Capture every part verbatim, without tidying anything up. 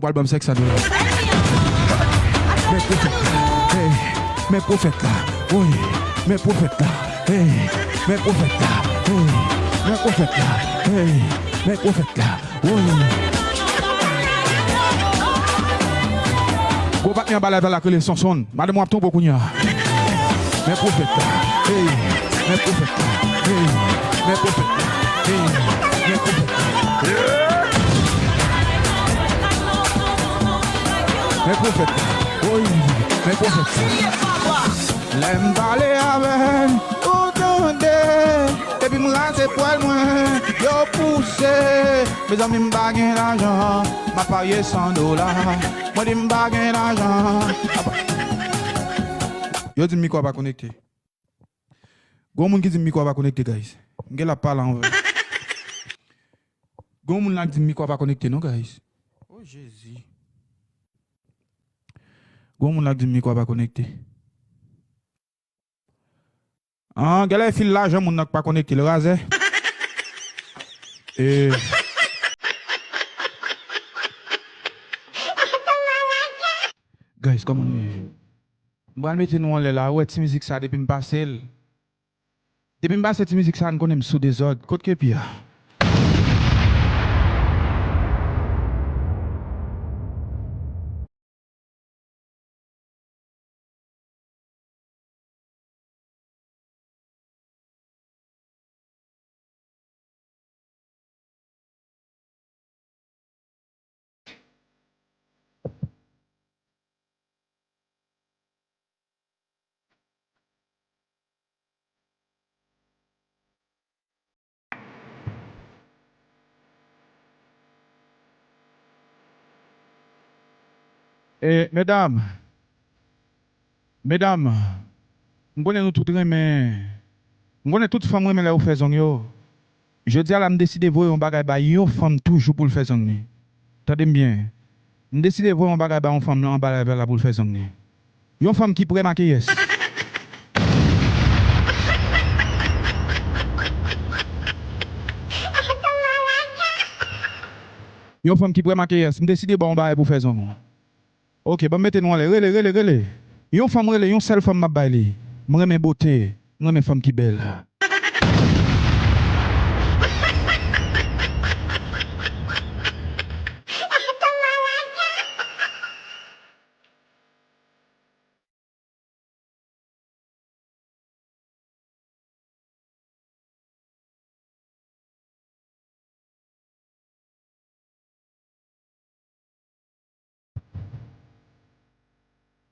Pral ban m senk san dola. Men pwofèt la, hey, men pwofèt la, woy, men pwofèt la, hey, men pwofèt la, hey, men pwofèt la, hey, men pwofèt la, woy. Gwo patnè anba live la k rele Sonson. Madanm w ap tonbe kounye a. Men pwofèt la. Hey, men pwofèt la. Hey, men pwofèt la. Hey, men pwofèt la. Men pwofèt la. Woy, men pwofèt la. Lè m pale avè l, ou tande. Depi m rase pwèl mwen, yo pouse. Mezanmi, m pa gen lajan, m ap parye san dola. Mwen di m pa gen lajan. Yo di m mikwo a pa konekte. Gon moun ki di m mikwo a pa konekte, guys. M gen la pale anvè. Gon moun la ki di m mikwo a pa konekte, non, guys. Oh, Jezi. Gon moun la ki di m mikwo a pa konekte. Ah, gade fil lajan moun nan k pa konekte, l razè. Eh. Guys, kòman nou ye? M pral mete nou anlè la, ou wè ti mizik sa depi m pase l. Depi m pase ti mizik sa, n konnen m sou dezòd. Kot kepi a? E, medam, medam, m konnen nou tout renmen, m konnen tout fanm renmen lè yo fè zong yo. Jodi a la, m deside voye yon bagay bay yon fanm toujou pou l fè zong li. Tande m byen. M deside voye yon bagay bay yon fanm anba live la pou l fè zong li. Yon fanm ki prè makeyès. Yon fanm ki prè makeyès. M deside ba w yon bagay pou fè zong ou. Ok, ban m mete nou anlè. Rele, rele, rele. Yon fanm rele, yon sèl fanm m ap bay li. M renmen bote, m renmen fanm ki bèl.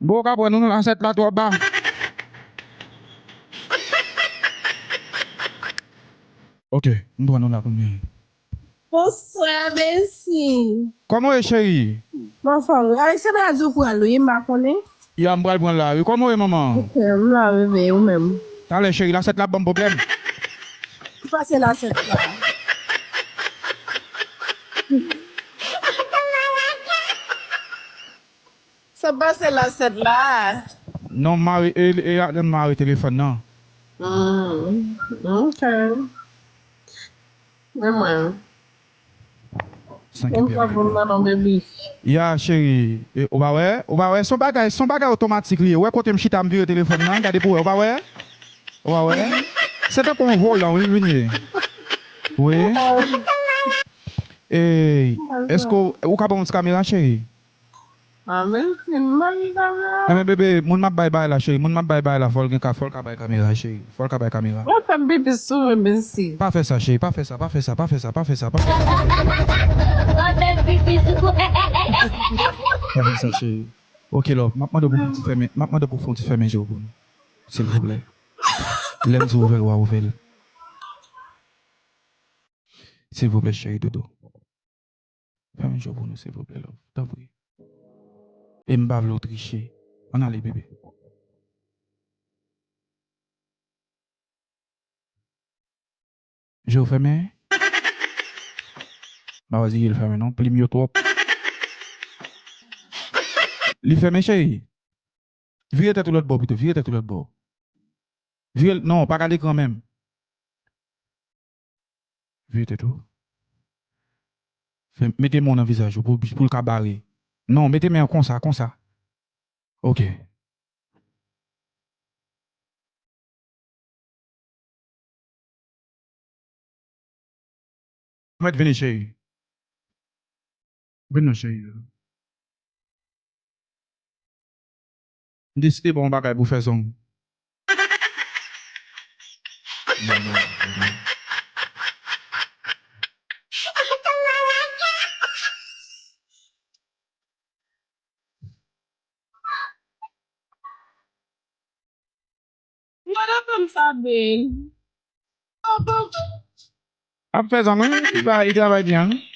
Bon, w ka pran nou nan lasèt la twò ba. Ok, m pran nou la kounye a. Bonswa, Besi. Kòman w ye, cheri? M anfòm wi. Ay, se Brazil ou pral wi, m pa konnen. Ya, m pral pran l la wi. Kòman w ye, manman? Ok, m la, bebe, ou menm? Talè, cheri, lasèt la ap ban m pwoblèm. Pase lasèt la. Sa pase lasèt la? Non, m mare, e, e, e, m mare telefòn nan. Hmm, ok. Men mwen. San ki pèmèt. Mwen pa bon nan non, baby. Ya, cheri. E, ou pa wè? Ou pa wè? Se yon bagay, se yon bagay otomatik li ye. Ou wè kote m chita, m vire telefòn nan, gade pou wè. Ou pa wè? Ou pa wè? Se tankou yon volan, wi, vin ye. Wi. Ey, èske w, ou ka ban m yon ti kamera, cheri? Ah, men, se mal kamera. Enben, bebe, moun m ap bay bagay la, cheri. Moun m ap bay bagay la, fò l gen ka, fò l ka bay kamera, cheri. Fò l ka bay kamera. Mwen fè m pipi sou mwen, Besi. Pa fè sa, cheri. Pa fè sa, pa fè sa, pa fè sa, pa fè sa, pa fè sa. Mwen fè m pipi sou mwen. Pa fè sa, cheri. Ok, love. M ap mande pou fè yon ti fèmen, m ap mande pou fè yon ti fèmen je w pou nou. Silvouplè. Lè m di ouvè l, w a ouvè l. Silvouplè, cheri doudou. Fèmen je w pou nou, silvouplè, love. Tanpri. E m pa vle w triche. Ann ale, bebe. Je w fèmen? M pa wè si je l fèmen, non. Plim yo twòp. Li fèmen, cheri. Vire tèt ou lòt bò pito, vire tèt ou lòt bò. Vire l, non, pa gade ekran menm. Vire tèt ou. Fè, mete men w nan vizaj ou pou, pou l ka bare. Non, mete men an konsa, konsa. Ok. Mèt vini, cheri. Vin non, cheri. M deside ba w yon bagay pou fè zong. Mwen nan fanm sa bèl. Ap fè zong, wi, li pa, li travay byen, wi.